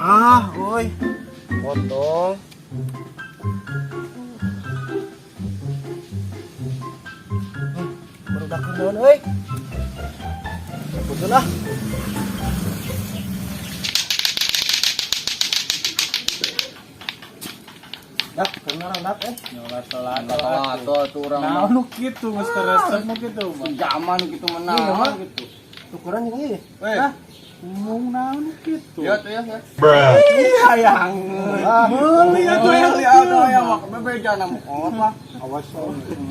Ah, oi. Potong. Baru dak naon euy. Betul lah. Dak, kenal dak eh. Lato tuh urang mah. Nah, nu kitu geus resep nu kitu mah. Zaman nu kitu menang Iya, mah. gitu. Tukuran jeung ieu. Weh, Hah? Ngomong naon nu kitu. ya tuh ya. Ya. Hayang. Meuli atuh ya. Meuli atuh ya mah bebeja na mah lah. Awas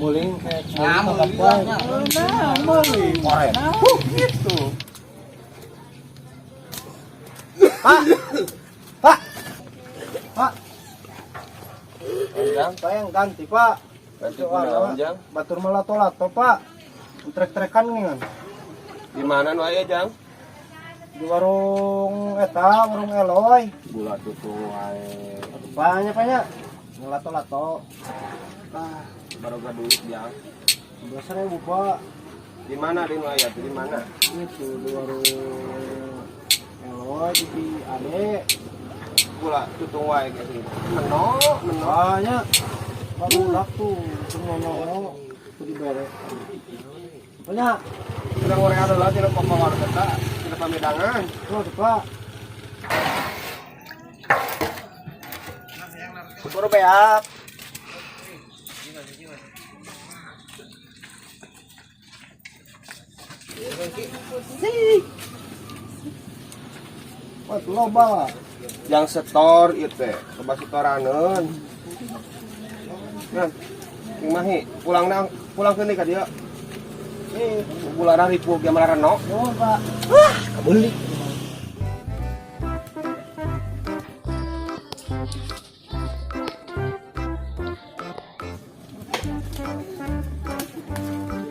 muling kayak Nah, meuli lah nya. Nah, meuli. Koret. Nah, gitu. Pak. Pak. Pak, Jang, saya yang ganti, Pak. Ganti Soalnya, kunaon, Jang? Batur mah lato-lato, Pak. Trek-trekan nih kan. Di mana nu aya, Jang? Di warung eta, warung Eloy. Gula tutung wae. Banyak banyak. Ngelato-lato. Ah, baru gak duit, Jang. 11.000, Pak. Di mana di nu aya tuh di mana? Itu di warung Eloy di Ade. Gula tutung wae geus. Meno, meno. Banyak. Baru tuh, semuanya itu dibere. Banyak. Urang goreng adalah tidak pamawar eta, tidak pamidangan. Tuh, tuh, Pak. Baru beak. Wah, loba. Yang setor ieu teh, loba setoraneun. Nah, Mahi, pulang nang pulang ke ka dieu. Eh, Bulanan ripuh ge marareno. nuhun, Pak. Wah, kebeli.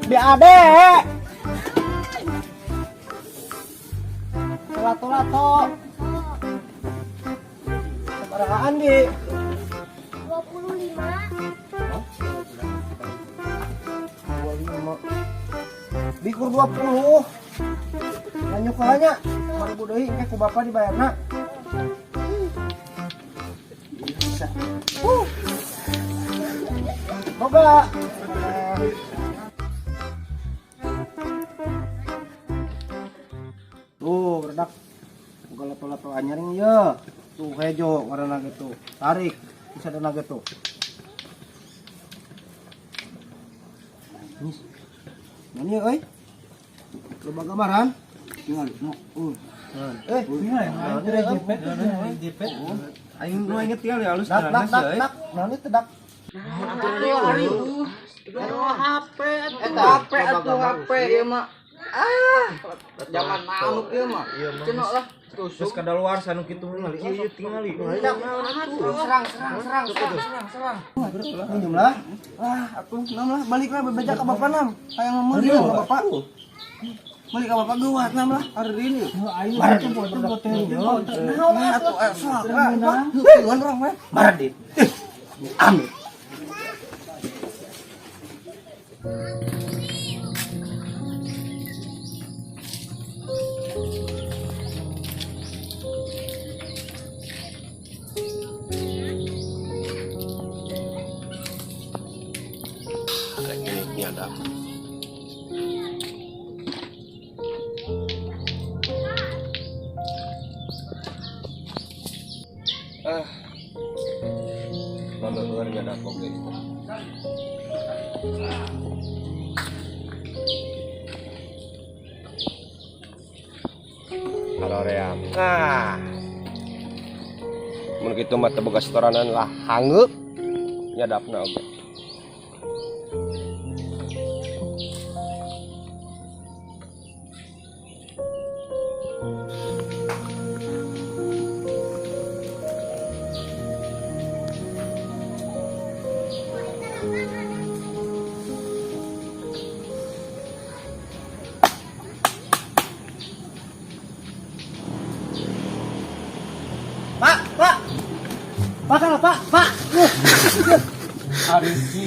BAD. Lato-lato. Sabarahaan di? 25. 25. Bikur 20. Lanjut ke nya. 5000 deui engke ku bapak dibayarna. Bisa. Boga. Tuh, beredak. Boga lato-lato anyar ya. Tuh hejo warna gitu. Tarik. Bisa dana gitu. Nis. Mana ya, euy? Loba gambaran. Tinggal, no. Eh, Jepet. Aing nu inget tinggal ya halus dak dak dak dak. Naon itu dak? HP atuh HP atuh HP ieu mah. Ah, zaman manuk ieu mah. Cenok lah. Terus kadaluarsa nu kitu ningali ieu tingali. Serang serang serang serang serang. Minum lah. Ah, atuh nam lah balik lah bebeja ka bapak nam. Hayang meuli ka bapak. Meuli ka bapak geuwat nam lah hari ini. Aing mah Naon atuh sok lah. Heueuh urang mah. Maradit. Amin. Ini ada. Ah. Mama keluar nggak ada kopi. Halo ream. Ah. Mun kitu mah teu boga setoranan lah hangeup nyadapna oge.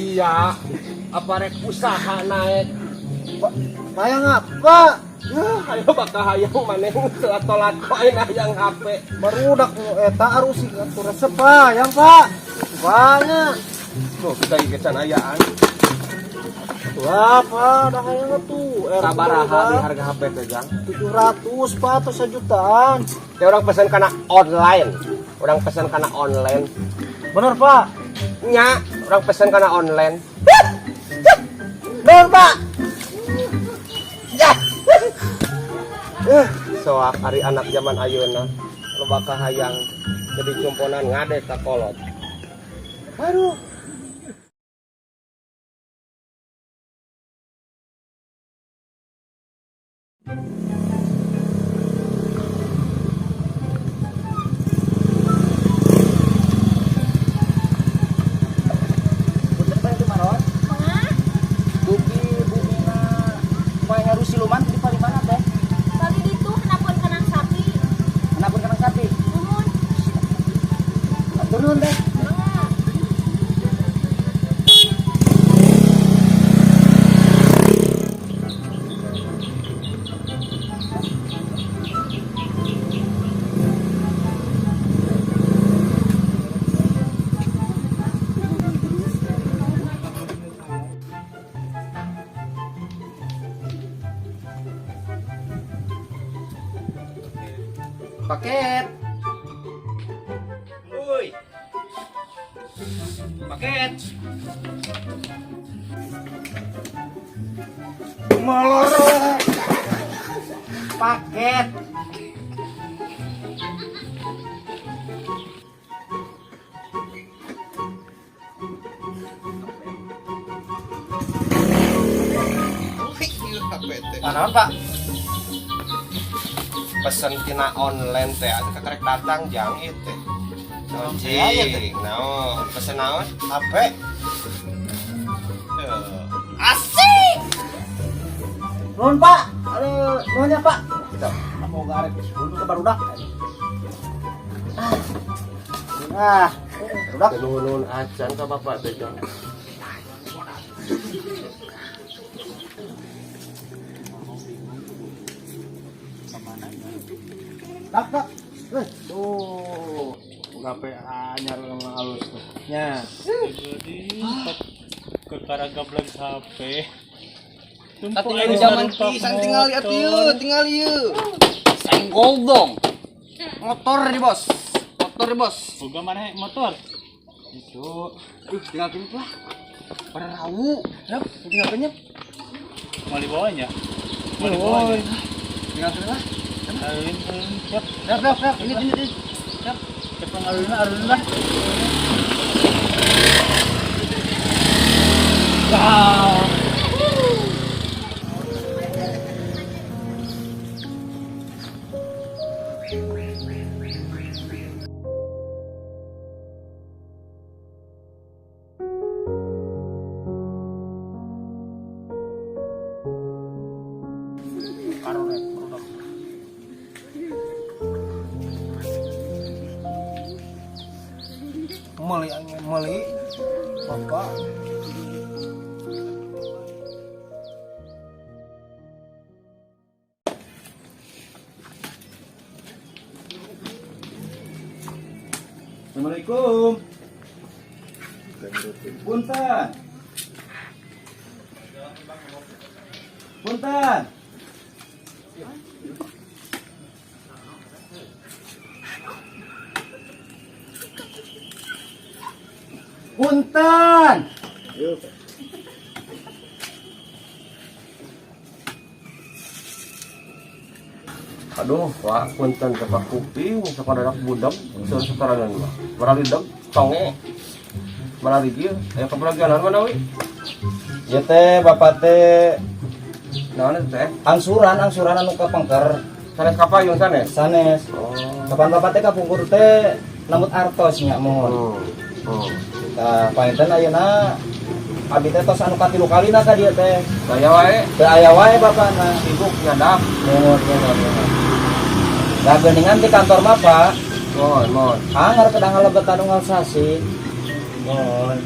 Sia apa rek usaha naik. Hayang apa? Ya, ayo bakal hayang maneh lato-lato aing hayang HP. Barudak nu eta arus atuh resep Pak, yang Pak. Banyak. Tuh, kita ieu ayaan. Wah, Pak, dah hayang atuh. Sabaraha di harga HP teh, Jang? 700 Pak atau sejutaan. Teh orang pesan kana online. Orang pesan kana online. Bener Pak. Nya, orang pesan kana online. Bener Pak. Ya. Soak hari anak zaman ayeuna loba kahayang jadi cumponan ngade ka kolot. Aduh. Punten Pak itu maron. Dugi bumina poe ngaru siluman di paling mana teh? Kali ditu kenapun kenang sapi. Kenapun kenang sapi? Nuhun. Turun teh. Mangga. Paket. Woi. Paket. Moloro. Paket. Naon, Pak? Pesen tina online teh atuh kakarek datang jang ieu teh. Naon cing? Naon? Pesen naon? HP. Asik. Nuhun Pak. Aduh, nuhun ya Pak. Mau garek bunuh ke barudak. Ah, barudak. Nuhun acan ka bapak teh jang. Dak, dak. Eh, tuh. Gape anyar sama halus tuh. Nya. Perkara gablek HP. Tapi zaman pisan tinggal lihat ieu, tinggal ieu. Senggol dong. Motor di bos. Motor di bos. Boga mana motor? Itu Tinggal kini lah. Pada rawu. Yap, tinggal kenyap. mau dibawanya? Mau dibawanya? Tinggal kini lah. Alun, alun, siap. Siap, siap, siap. Ini, ini, ini. Siap. Cepeng alun, alun lah. Wow. Karoret barudak. Meuli aing meuli. Bapak. Assalamualaikum. Punten. Punten. Punten. Aduh, Pak, punten ke Pak kuping sakadadak budak, seur setoranan mah. Baralideg tonge. Baraligil, aya keperagianan mana wi? Ya teh bapak teh Naon eta teh? angsuran, angsuran anu kapengker Sanes kapayung sanes. sanes. Oh. Kapan bapak teh kapungkur teh nambut artos nya mohon. Tah panginten ayeuna abi teh tos anu katilu kalina ka dieu teh. Saya wae Teu aya wae bapakna. sibuk nyadap. Mohon, mohon, mohon. Lah geuningan di kantor mah Pak. Mohon, mohon. Anggar kedah ngalebetan unggal sasi. Mohon.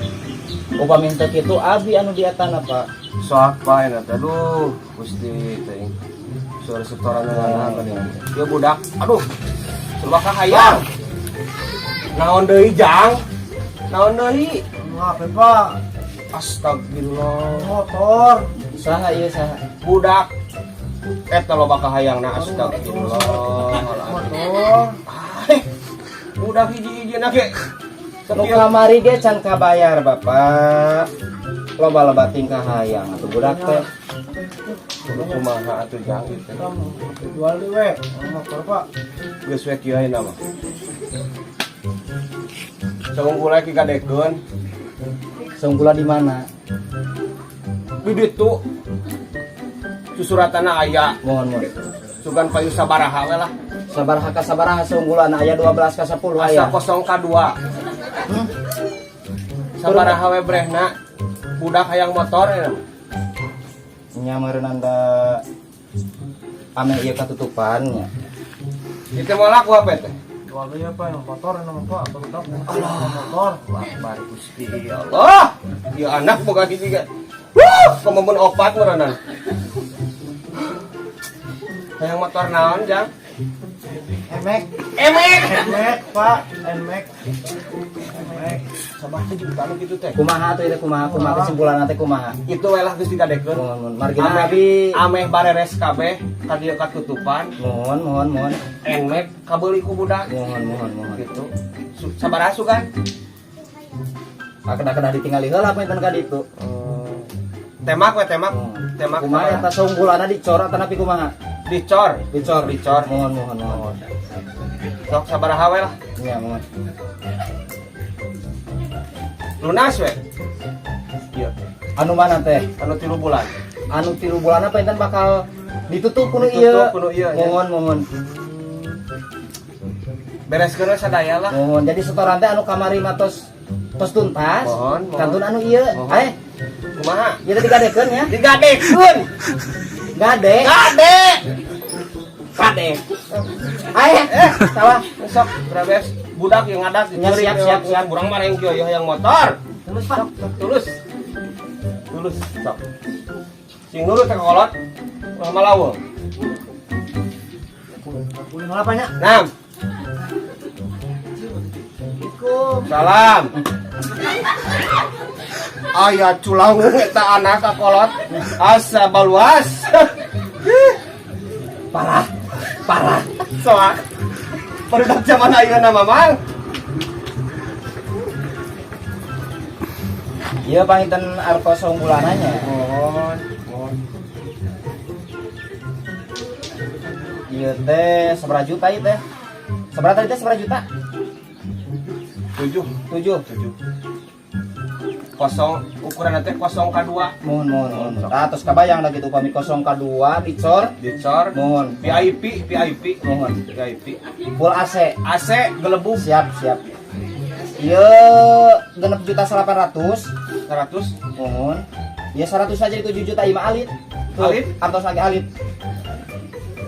Upami henteu kitu abi anu dietana, Pak. Sok Pak enak teh. Aduh, Gusti teh. Suara setoran anak geuning. Ieu budak, aduh. Coba kahayang. Naon deui, Jang? Naon deui? Ngapa, Pak? Astagfirullah. Motor. Saha ieu saha? Budak eta loba kahayangna, astagfirullah. Motor. Ai, budak hiji-hijina ge. Nu kamari ge can kabayar, Bapak. Loba-loba tingkah hayang atuh budak teh. Kudu kumaha atuh, Jang, ieu teh? Jual deui we. Motor, Pak. Geus we kieu ayeuna mah. Saunggula ki gadekeun. Saunggula di mana? Di ditu. Susuratana aya. Mohon, mohon. Sugan payu sabaraha we lah. Sabaraha ka sabaraha saunggulan aya 12 ka 10 Asa aya. kosong ka 2. Sabaraha we brehna? Budak hayang motor ya. Nya meureun da ame ieu katutupan nya. Itu mau laku apa teh? Jual deui apa yang motor nama, Pak? Barudak motor. Akbar Gusti ya Allah. Ya anak boga hiji ge. Wuh, kememun opat meureunan. Hayang motor naon, Jang? Emek. Emek. Emek, Pak. Emek. Emek. Sabaraha juta nu kitu teh? Kumaha atuh ieu kumaha kumaha kesimpulan teh kumaha? Itu we lah geus digadekeun. Mohon, mohon. Margina Ameh, abi ameh bareres kabeh ka dieu katutupan. Mohon, mohon, mohon. Nmax kabeuli ku budak. Mohon, mohon, mohon. Gitu. Sabaraha sugan? Kedah-kedah ditinggali heula punten ka ditu. Temak we temak. Temak Kumaha sabaraha? eta saunggulanna dicor atanapi kumaha? Dicor. Dicor. Dicor. Mohon, mohon, mohon. Sok sabaraha we lah. Nya mohon. Lunas we. Iya. Anu mana teh? Anu 3 bulan. Anu 3 bulanna panginten bakal ditutup kuno ieu. Ditutup kuno ieu, nya. Mohon, mohon. Bereskeun we sadaya lah. Mohon. Jadi setoran teh anu kamari mah tos tos tuntas. Mohon, mohon. Kantun anu ieu. Mohon. Kumaha? Ieu teh digadekeun ya. Digadekeun. Gade. Gade. Gade. Salah. Sok beres budak yang ngadak Ya, siap, siap, siap. Kurang mah yang kieu yang motor. Tulus, Pak. Sok, tulus. Tulus, sok. Sing nurut teh kolot. Ulah malawung. Kulin apa nya? Nam. Salam. Aya culangung eta anak ka kolot. Asa baluas. Parah. Parah. Soak. Barudak zaman ayeuna mah, Mang. Ieu panginten artos saunggulananya. Mohon, mohon. Ieu teh sabaraha juta ieu teh? Sabaraha tadi teh sabaraha juta? 7. 7. 7. Kosong ukuran teh kosong ka 2. Mohon, mohon, mohon. Tah tos kabayang da kitu upami kosong ka 2 dicor. Dicor. Mohon. VIP, VIP. Mohon. VIP. Full AC. AC gelebung. Siap, siap. Ieu 6.800.000. 100. Mohon. Ya 100 aja 7 juta ieu mah alit. Tuh, Alit? Artos lagi alit.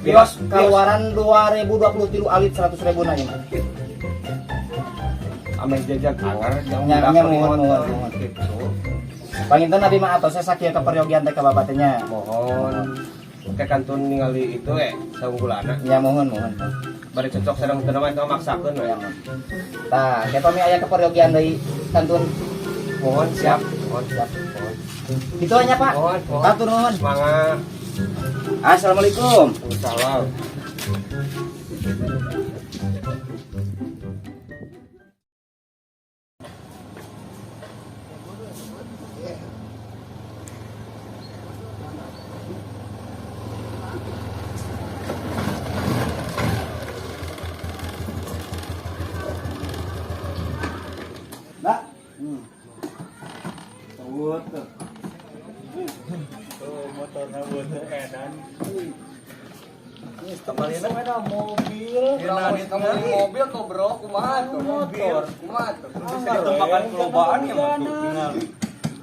Bios, keluaran 2023 alit 100 ribu na ieu mah. Ameh jajak angar jang Nya, budak nya, beli mohon, motor. mohon, mohon. Gitu. Panginten abi mah atosnya sakieu keperyogian teh ka bapak teh nya. Mohon. Oke kantun ningali itu saunggulana. Ya mohon, mohon. Bari cocok sareng teu mah eta maksakeun we. Ya, mohon. Tah, ke pami aya keperyogian deui kantun. Mohon siap. Mohon Siap. Mohon. Itu aja, Pak. Mohon, mohon. Hatur nuhun. Semangat. Assalamualaikum. Salam. Mbak. Tuh, tuh. Tuh motornya buat edan. Kembali Ada mobil. Kamu mobil kok bro, kumaha tuh motor, kumaha tuh. Bisa ditempakan kelobaan ya mah tuh.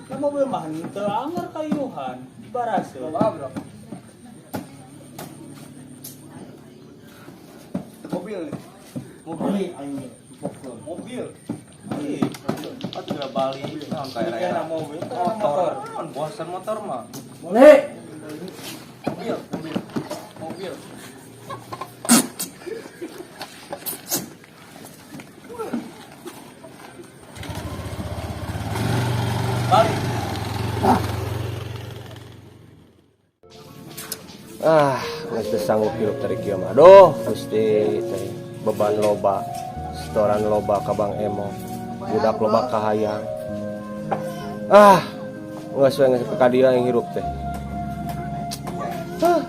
Kan mobil mah henteu anger kayuhan. Baraseuh. Kumaha bro? Mobil nih. Mobil aing. Mobil. Ih, Atuh geura balik naon ka era-era. Mobil, Motor. Naon bosan motor mah. Boleh. Mobil, mobil. Mobil. Balik. Ah, geus teu sanggup hirup teh kieu mah. Aduh, Gusti teh beban loba, setoran loba ka Bang Emo. Budak loba kahayang. Ah, geus we geus ka dieu yang hirup teh. Ah.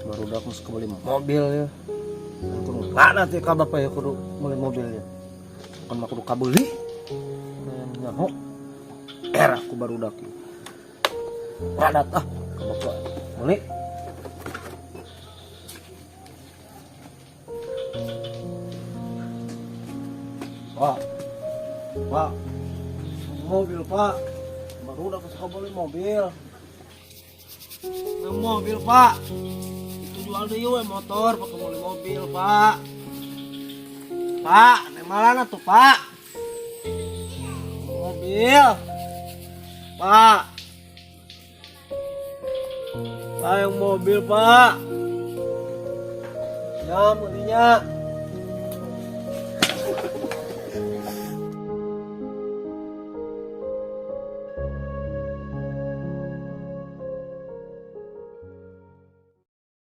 Barudak mesti beli mobil ya. Kudu mana teh ka bapak ya kudu beli mobil ya. Kan mah kudu kabeli. Nyaho. Era aku barudak. Radat ah ka bapak. Beli. Pak. Pak. Mobil, Pak. Barudak geus beli mobil. Mobil, Pak. Itu jual deui we motor pakai beli mobil, Pak. Pak, malana tuh, Pak. Mobil. Pak. Pak, yang mobil, Pak. Ya, belinya.